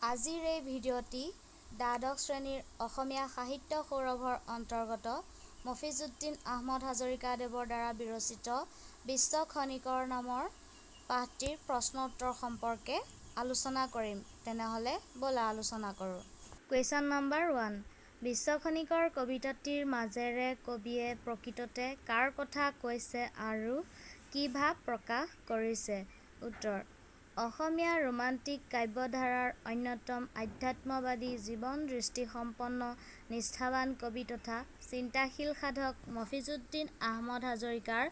আজিৰ এই ভিডিঅ'টি দ্বাদশ শ্ৰেণীৰ অসমীয়া সাহিত্য সৌৰভৰ অন্তৰ্গত মফিজুদ্দিন আহমদ হাজৰিকাদেৱৰ দ্বাৰা বিৰচিত বিশ্ব খনিকৰ নামৰ পাঠটিৰ প্ৰশ্ন উত্তৰ সম্পৰ্কে আলোচনা কৰিম। তেনেহ'লে ব'লা আলোচনা কৰোঁ। কুৱেশ্যন নাম্বাৰ 1, বিশ্ব খনিকৰ কবিতাটিৰ মাজেৰে কবিয়ে প্ৰকৃততে কাৰ কথা কৈছে আৰু কি ভাৱ প্ৰকাশ কৰিছে? উত্তৰ: অসমীয়া ৰোমাণ্টিক কাব্যধাৰাৰ অন্যতম আধ্যাত্মবাদী জীৱন দৃষ্টিসম্পন্ন নিষ্ঠাবান কবি তথা চিন্তাশীল সাধক মফিজুদ্দিন আহমদ হাজৰিকাৰ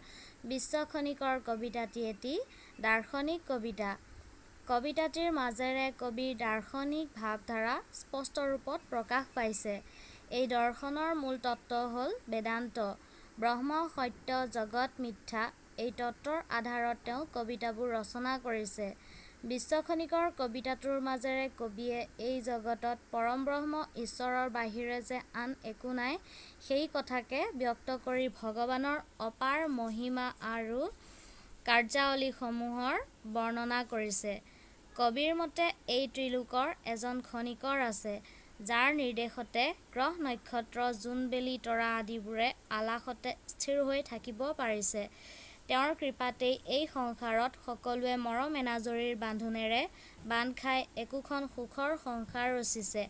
বিশ্ব খনিকৰ কবিতাটি এটি দাৰ্শনিক কবিতা। কবিতাটিৰ মাজেৰে কবিৰ দাৰ্শনিক ভাৱধাৰা স্পষ্ট ৰূপত প্ৰকাশ পাইছে। এই দৰ্শনৰ মূল তত্ত্ব হ'ল বেদান্ত। ব্ৰহ্ম সত্য জগত মিথ্যা এই তত্ত্বৰ আধাৰত তেওঁ কবিতাবোৰ ৰচনা কৰিছে। বিশ্ব খনিকৰ কবিতাটোৰ মাজেৰে কবিয়ে এই জগতত পৰমব্ৰহ্ম ঈশ্বৰৰ বাহিৰে যে আন একো নাই সেই কথাকে ব্যক্ত কৰি ভগৱানৰ অপাৰ মহিমা আৰু কাৰ্যাৱলীসমূহৰ বৰ্ণনা কৰিছে। কবিৰ মতে এই ত্ৰিলোকৰ এজন খনিকৰ আছে, যাৰ নিৰ্দেশতে গ্ৰহ-নক্ষত্ৰ, জোন-বেলি, তৰা আদিবোৰে আলাসতে স্থিৰ হৈ থাকিব পাৰিছে। তেওঁৰ কৃপাতেই এই সংসাৰত সকলোৱে মৰম এনাজৰীৰ বান্ধোনেৰে বান্ধ খাই একোখন সুখৰ সংসাৰ ৰচিছে।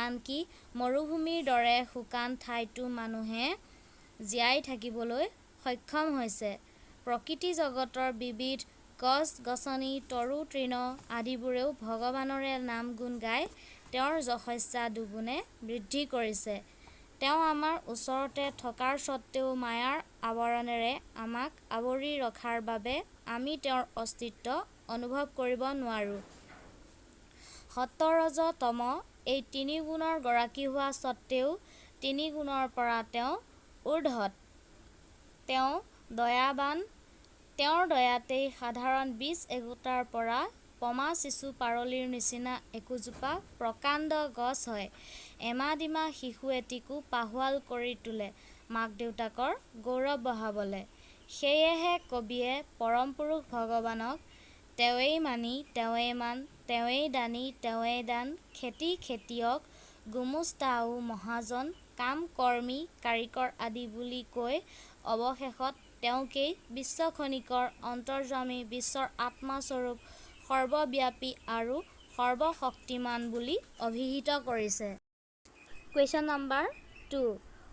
আনকি মৰুভূমিৰ দৰে শুকান ঠাইতো মানুহে জীয়াই থাকিবলৈ সক্ষম হৈছে। প্ৰকৃতি জগতৰ বিবিধ গছ-গছনি, তৰু-তৃণ আদিবোৰেও ভগৱানৰে নাম-গুণ গাই তেওঁৰ যশস্যা দুগুণে বৃদ্ধি কৰিছে। তেওঁ আমাৰ ওচৰতে থকাৰ স্বত্বেও মায়াৰ আৱৰণেৰে আমাক আৱৰি ৰখাৰ বাবে আমি তেওঁৰ অস্তিত্ব অনুভৱ কৰিব নোৱাৰোঁ। সত্ব ৰজ তম এই তিনি গুণৰ গৰাকী হোৱা স্বত্বেও তিনি গুণৰ পৰা তেওঁ ঊৰ্ধ্বত। তেওঁ দয়াৱান। তেওঁৰ দয়াতেই সাধাৰণ বীজ একোটাৰ পৰা পমা-চিচু-পাৰলিৰ নিচিনা একোজোপা প্ৰকাণ্ড গছ হয়, এমাদিমা শিশু এটিকো পাহোৱাল কৰি তোলে মাক-দেউতাকৰ গৌৰৱ বঢ়াবলে। সেয়েহে কবিয়ে পৰমপুৰুষ ভগৱানক 'তেৱেঁই মানী তেৱেঁই মান, তেৱেঁই দানী তেৱেঁই দান, খেতি খেতিয়ক, গোমোস্তা ও মহাজন, কাম কৰ্মী, কাৰিকৰ আদি বুলি কৈ অৱশেষত তেওঁকেই বিশ্ব খনিকৰ, অন্তৰ্যামী, বিশ্বৰ আত্মাস্বৰূপ, সৰ্বব্যাপী আৰু সৰ্বশক্তিমান বুলি অভিহিত কৰিছে। কুৱেশ্যন নাম্বাৰ 2,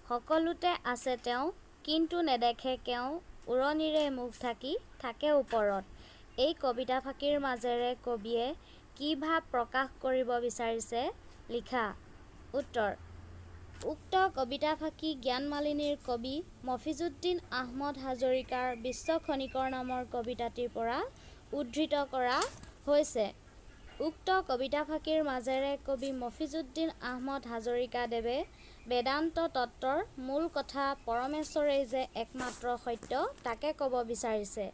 সকলোতে আছে তেওঁ কিন্তু নেদেখে কেওঁ, ওৰণিৰে মুখ ঢাকি থাকে ওপৰত। এই কবিতাফাঁকিৰ মাজেৰে কবিয়ে কি ভাৱ প্ৰকাশ কৰিব বিচাৰিছে লিখা। উত্তৰ: উক্ত কবিতাফাঁকি জ্ঞানমালিনীৰ কবি মফিজুদ্দিন আহমদ হাজৰিকাৰ বিশ্ব খনিকৰ নামৰ কবিতাটিৰ পৰা উদ্ধৃত কৰা হৈছে। উক্ত কবিতাফাঁকিৰ মাজেৰে কবি মফিজুদ্দিন আহমদ হাজৰিকাদেৱে বেদান্ত তত্ত্বৰ মূল কথা পৰমেশ্বৰেই যে একমাত্ৰ সত্য তাকে ক'ব বিচাৰিছে।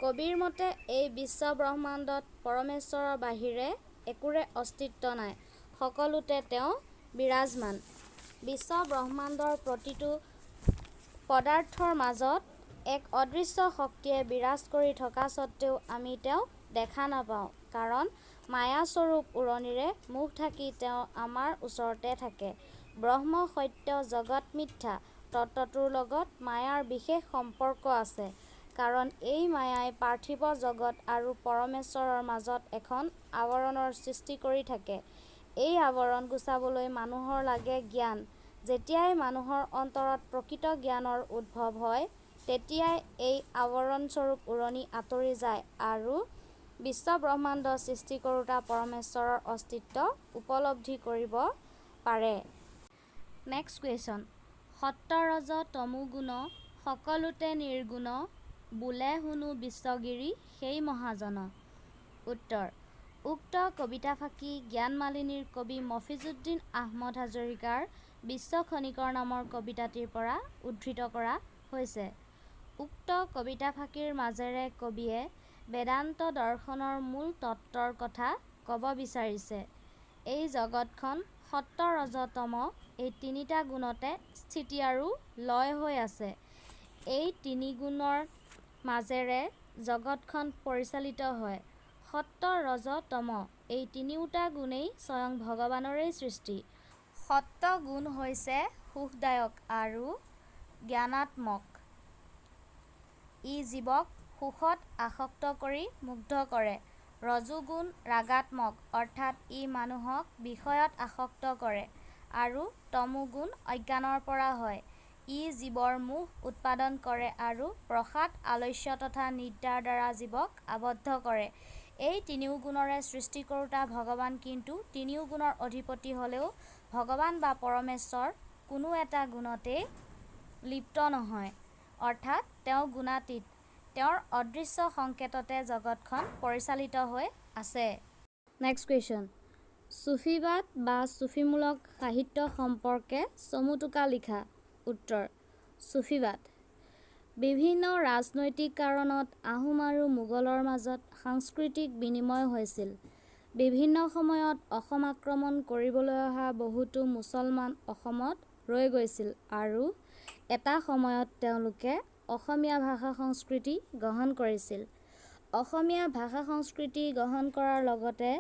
কবিৰ মতে এই বিশ্ব ব্ৰহ্মাণ্ডত পৰমেশ্বৰৰ বাহিৰে একোৰে অস্তিত্ব নাই, সকলোতে তেওঁ বিৰাজমান। বিশ্ব ব্ৰহ্মাণ্ডৰ প্ৰতিটো পদাৰ্থৰ মাজত এক অদৃশ্য শক্তিয়ে বিৰাজ কৰি থকা স্বত্বেও আমি তেওঁক দেখা নাপাওঁ, কাৰণ মায়াস্বৰূপ ওৰণিৰে মুখ ঢাকি তেওঁ আমাৰ ওচৰতে থাকে। ব্ৰহ্ম সত্য জগত মিথ্যা তত্ত্বটোৰ লগত মায়াৰ বিশেষ সম্পৰ্ক আছে, কাৰণ এই মায়াই পাৰ্থিৱ জগত আৰু পৰমেশ্বৰৰ মাজত এখন আৱৰণৰ সৃষ্টি কৰি থাকে। এই আৱৰণ গুচাবলৈ মানুহৰ লাগে জ্ঞান। যেতিয়াই মানুহৰ অন্তৰত প্ৰকৃত জ্ঞানৰ উদ্ভৱ হয়, তেতিয়াই এই আৱৰণস্বৰূপ ওৰণি আঁতৰি যায় আৰু বিশ্বব্ৰহ্মাণ্ড সৃষ্টি কৰোঁতা পৰমেশ্বৰৰ অস্তিত্ব উপলব্ধি কৰিব পাৰে। নেক্সট কুৱেশ্যন, সত্ব ৰজ তমো গুণ সকলোতে নিৰ্গুণ, বোলে শুনো বিশ্বগিৰি সেই মহাজন। উত্তৰ: উক্ত কবিতাফাঁকি জ্ঞানমালিনীৰ কবি মফিজুদ্দিন আহমদ হাজৰিকাৰ বিশ্ব খনিকৰ নামৰ কবিতাটিৰ পৰা উদ্ধৃত কৰা হৈছে। উক্ত কবিতাফাঁকিৰ মাজেৰে কবিয়ে বেদান্ত দৰ্শনৰ মূল তত্ত্বৰ কথা ক'ব বিচাৰিছে। এই জগতখন সত্ব ৰজ তম এই তিনিটা গুণতে স্থিতি আৰু লয় হৈ আছে। এই তিনি গুণৰ মাজেৰে জগতখন পৰিচালিত হয়। সত্ত্ব ৰজ তম এই তিনিওটা গুণেই স্বয়ং ভগৱানৰেই সৃষ্টি। সত্ত্ব গুণ হৈছে সুখদায়ক আৰু জ্ঞানাত্মক। ই জীৱক সুখত আসক্ত কৰি মুগ্ধ কৰে। ৰজোগুণ ৰাগাত্মক অৰ্থাৎ ই মানুহক বিষয়ত আসক্ত কৰে আৰু তমোগুণ অজ্ঞানৰ পৰা হয়। ই জীৱৰ মোহ উৎপাদন কৰে আৰু প্ৰসাদ, আলস্য তথা নিদ্ৰাৰ দ্বাৰা জীৱক আবদ্ধ কৰে। এই তিনিও গুণৰে সৃষ্টি কৰোঁতা ভগৱান কিন্তু তিনিও গুণৰ অধিপতি হ'লেও ভগৱান বা পৰমেশ্বৰ কোনো এটা গুণতেই লিপ্ত নহয়, অৰ্থাৎ তেওঁ গুণাতীত। তেওঁৰ অদৃশ্য সংকেততে জগতখন পৰিচালিত হৈ আছে। নেক্সট কুৱেশ্যন, চুফীবাদ বা চুফীমূলক সাহিত্য সম্পৰ্কে চমু টোকা লিখা। উত্তৰ, চুফীবাদ বিভিন্ন ৰাজনৈতিক কাৰণত আহোম আৰু মোগলৰ মাজত সাংস্কৃতিক বিনিময় হৈছিল। বিভিন্ন সময়ত অসম আক্ৰমণ কৰিবলৈ অহা বহুতো মুছলমান অসমত ৰৈ গৈছিল আৰু এটা সময়ত তেওঁলোকে অসমীয়া ভাষা সংস্কৃতি গ্ৰহণ কৰিছিল। অসমীয়া ভাষা সংস্কৃতি গ্ৰহণ কৰাৰ লগতে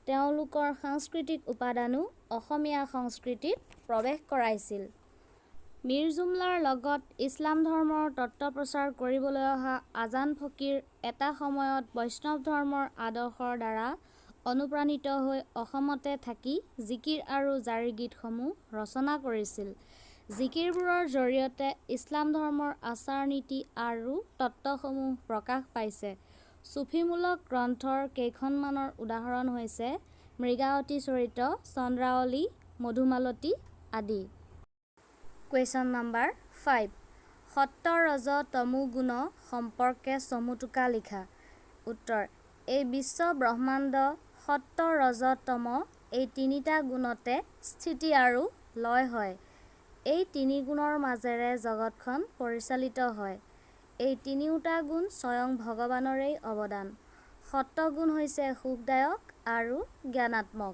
তেওঁলোকৰ সাংস্কৃতিক উপাদানো অসমীয়া সংস্কৃতিত প্ৰৱেশ কৰাইছিল। মীৰজুমলাৰ লগত ইছলাম ধৰ্মৰ তত্ত্ব প্ৰচাৰ কৰিবলৈ অহা আজান ফকীৰ এটা সময়ত বৈষ্ণৱ ধৰ্মৰ আদৰ্শৰ দ্বাৰা অনুপ্ৰাণিত হৈ অসমতে থাকি জিকিৰ আৰু জাৰী গীতসমূহ ৰচনা কৰিছিল। জিকিৰবোৰৰ জৰিয়তে ইছলাম ধৰ্মৰ আচাৰ-নীতি আৰু তত্ত্বসমূহ প্ৰকাশ পাইছে। চুফীমূলক গ্ৰন্থৰ কেইখনমানৰ উদাহৰণ হৈছে মৃগাৱতী চৰিত, চন্দ্ৰাৱলী, মধুমালতী আদি। কুৱেশ্যন নাম্বাৰ 5, সত্ত্ব ৰজ তমো গুণ সম্পৰ্কে চমু টোকা লিখা। উত্তৰ, এই বিশ্ব ব্ৰহ্মাণ্ড সত্ত্ব ৰজ তম এই তিনিটা গুণতে স্থিতি আৰু লয় হয়। এই তিনি গুণৰ মাজেৰে জগতখন পৰিচালিত হয়। এই তিনিওটা গুণ স্বয়ং ভগৱানৰেই অৱদান। সত্ত্বগুণ হৈছে সুখদায়ক আৰু জ্ঞানাত্মক।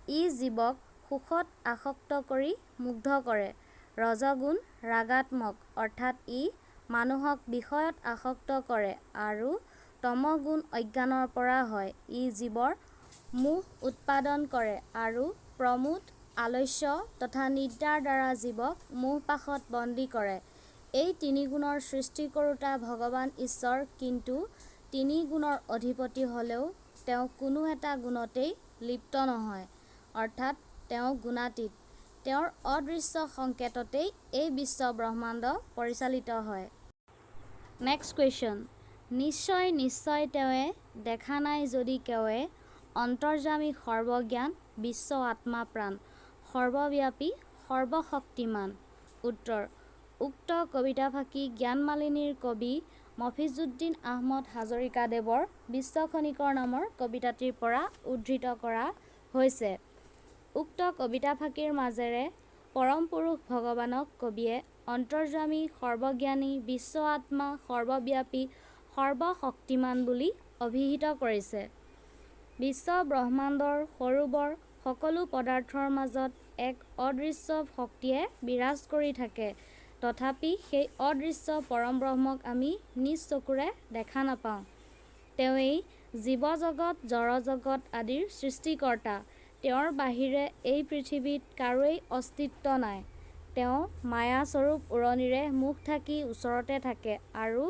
ই জীৱক সুখত আসক্ত কৰি মুগ্ধ কৰে। ৰজগুণ ৰাগাত্মক অৰ্থাৎ ই মানুহক বিষয়ত আসক্ত কৰে আৰু তমগুণ অজ্ঞানৰ পৰা হয়। ই জীৱৰ মোহ উৎপাদন কৰে আৰু প্ৰমোদ, আলস্য তথা নিদ্ৰাৰ দ্বাৰা জীৱক মোহপাশত বন্দী কৰে। এই তিনি গুণৰ সৃষ্টি কৰোঁতা ভগৱান ঈশ্বৰ কিন্তু তিনি গুণৰ অধিপতি হ'লেও তেওঁ কোনো এটা গুণতেই লিপ্ত নহয়, অৰ্থাৎ তেওঁ গুণাতীত। তেওঁৰ অদৃশ্য সংকেততেই এই বিশ্ব ব্ৰহ্মাণ্ড পৰিচালিত হয়। নেক্সট কুৱেশ্যন, নিশ্চয় নিশ্চয় তেওঁৱে, দেখা নাই যদি কেৱে, অন্তৰ্যামী সৰ্বজ্ঞান, বিশ্ব আত্মা প্ৰাণ, সৰ্বব্যাপী সৰ্বশক্তিমান। উত্তৰ, উক্ত কবিতাফাকি জ্ঞানমালিনীৰ কবি মফিজুদ্দিন আহমদ হাজৰিকাদেৱৰ বিশ্ব খনিকৰ নামৰ কবিতাটিৰ পৰা উদ্ধৃত কৰা হৈছে। উক্ত কবিতাফাকিৰ মাজেৰে পৰম পুৰুষ ভগৱানক কবিয়ে অন্তৰ্যামী, সৰ্বজ্ঞানী, বিশ্ব আত্মা, সৰ্বব্যাপী, সৰ্বশক্তিমান বুলি অভিহিত কৰিছে। বিশ্ব ব্ৰহ্মাণ্ডৰ সৰু-বৰ সকলো পদাৰ্থৰ মাজত এক অদৃশ্য শক্তিয়ে বিৰাজ কৰি থাকে। তথাপি সেই অদৃশ্য পৰমব্ৰহ্মক আমি নিজ চকুৰে দেখা নাপাওঁ। তেওঁৱেই জীৱ-জগত, জড়-জগত আদিৰ সৃষ্টিকৰ্তা। তেওঁৰ বাহিৰে এই পৃথিৱীত কাৰোৱেই অস্তিত্ব নাই। তেওঁ মায়া স্বৰূপ ওৰণিৰে মুখ ঢাকি ওচৰতে থাকে আৰু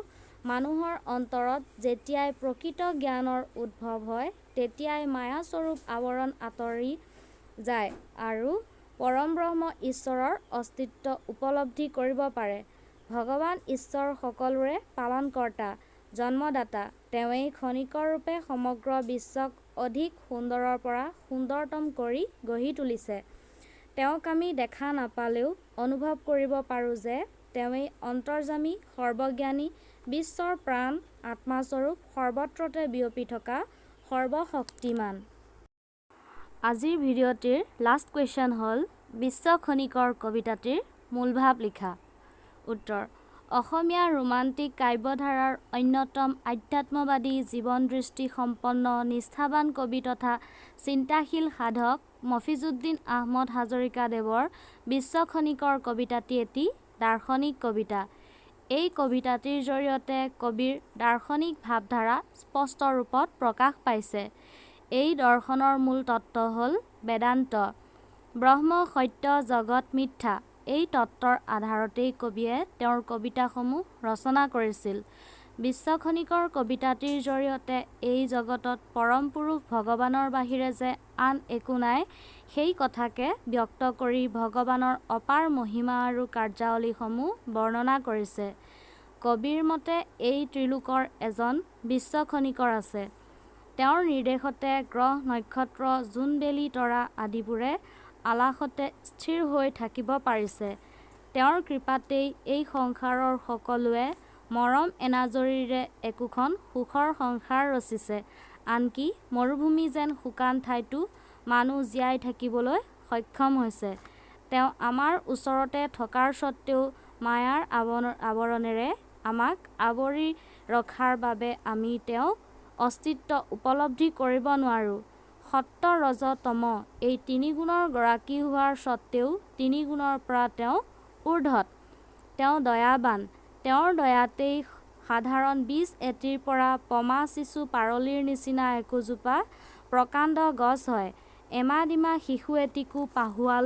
মানুহৰ অন্তৰত যেতিয়াই প্ৰকৃত জ্ঞানৰ উদ্ভৱ হয়, তেতিয়াই মায়াস্বৰূপ আৱৰণ আঁতৰি যায় আৰু পৰমব্ৰহ্ম ঈশ্বৰৰ অস্তিত্ব উপলব্ধি কৰিব পাৰে। ভগৱান ঈশ্বৰ সকলোৰে পালনকৰ্তা, জন্মদাতা। তেওঁৱেই খনিকৰ ৰূপে সমগ্ৰ বিশ্বক অধিক সুন্দৰৰ পৰা সুন্দৰতম কৰি গঢ়ি তুলিছে। তেওঁক আমি দেখা নাপালেও অনুভৱ কৰিব পাৰোঁ যে তেওঁৱেই অন্তৰ্যামী, সৰ্বজ্ঞানী, বিশ্বৰ প্ৰাণ, আত্মাস্বৰূপ, সৰ্বত্ৰতে বিয়পি থকা সৰ্বশক্তিমান। আজিৰ ভিডিঅ'টিৰ লাষ্ট কুৱেশ্যন হ'ল, বিশ্ব খনিকৰ কবিতাটিৰ মূলভাৱ লিখা। উত্তৰ, অসমীয়া ৰোমান্টিক কাব্যধাৰাৰ অন্যতম আধ্যাত্মবাদী জীৱন দৃষ্টি সম্পন্ন নিষ্ঠাবান কবি তথা চিন্তাশীল সাধক মফিজুদ্দিন আহমদ হাজৰিকাদেৱৰ বিশ্ব খনিকৰ কবিতাটি এটি দাৰ্শনিক কবিতা। এই কবিতাটিৰ জৰিয়তে কবিৰ দাৰ্শনিক ভাবধাৰা স্পষ্ট ৰূপত প্ৰকাশ পাইছে। এই দৰ্শনৰ মূল তত্ত্ব হ'ল বেদান্ত। ব্ৰহ্ম সত্য জগত মিথ্যা এই তত্ত্বৰ আধাৰতেই কবিয়ে তেওঁৰ কবিতাসমূহ ৰচনা কৰিছিল। বিশ্ব খনিকৰ কবিতাটিৰ জৰিয়তে এই জগতত পৰম পুৰুষ ভগৱানৰ বাহিৰে যে আন একো নাই সেই কথাকে ব্যক্ত কৰি ভগৱানৰ অপাৰ মহিমা আৰু কাৰ্যাৱলীসমূহ বৰ্ণনা কৰিছে। কবিৰ মতে এই ত্ৰিলোকৰ এজন বিশ্ব খনিকৰ আছে। তেওঁৰ নিৰ্দেশতে গ্ৰহ নক্ষত্ৰ জোন বেলি তৰা আদিবোৰে আলাসতে স্থিৰ হৈ থাকিব পাৰিছে। তেওঁৰ কৃপাতেই এই সংসাৰৰ সকলোৱে মৰম এনাজৰীৰে একোখন সুখৰ সংসাৰ ৰচিছে। আনকি মৰুভূমি যেন শুকান ঠাইতো মানুহ জীয়াই থাকিবলৈ সক্ষম হৈছে। তেওঁ আমাৰ ওচৰতে থকাৰ স্বত্বেও মায়াৰ আৱৰণেৰে আমাক আৱৰি ৰখাৰ বাবে আমি তেওঁৰ অস্তিত্ব উপলব্ধি কৰিব নোৱাৰোঁ। সত্ব ৰজ তম এই তিনিগুণৰ গৰাকী হোৱাৰ স্বত্বেও তিনিগুণৰ পৰা তেওঁ ঊৰ্ধ্বত। তেওঁ দয়াৱান। তেওঁৰ দয়াতেই সাধাৰণ বীজ এটিৰ পৰা পমা চিচু পাৰলিৰ নিচিনা একোজোপা প্ৰকাণ্ড গছ হয়। এমা-ডিমা শিশু এটিকো পাহুৱাল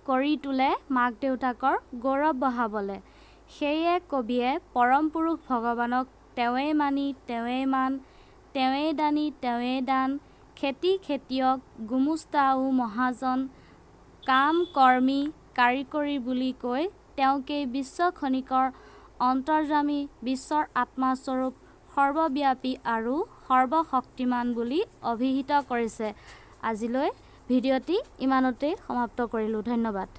কৰি তোলে মাক-দেউতাকৰ গৌৰৱ বঢ়াবলে। সেয়ে কবিয়ে পৰম পুৰুষ ভগৱানক তেওঁৱেই মানী তেওঁৱেই মান, তেওঁৱেই দানী তেওঁৱেই দান, খেতি খেতিয়ক গোমোস্তা ও মহাজন, কাম কৰ্মী কাৰিকৰী বুলি কৈ তেওঁকেই বিশ্ব খনিকৰ, অন্তৰ্যামী, বিশ্বৰ আত্মাস্বৰূপ, সৰ্বব্যাপী আৰু সৰ্বশক্তিমান বুলি অভিহিত কৰিছে। আজিলৈ ভিডিঅ'টি ইমানতেই সমাপ্ত কৰিলোঁ। ধন্যবাদ।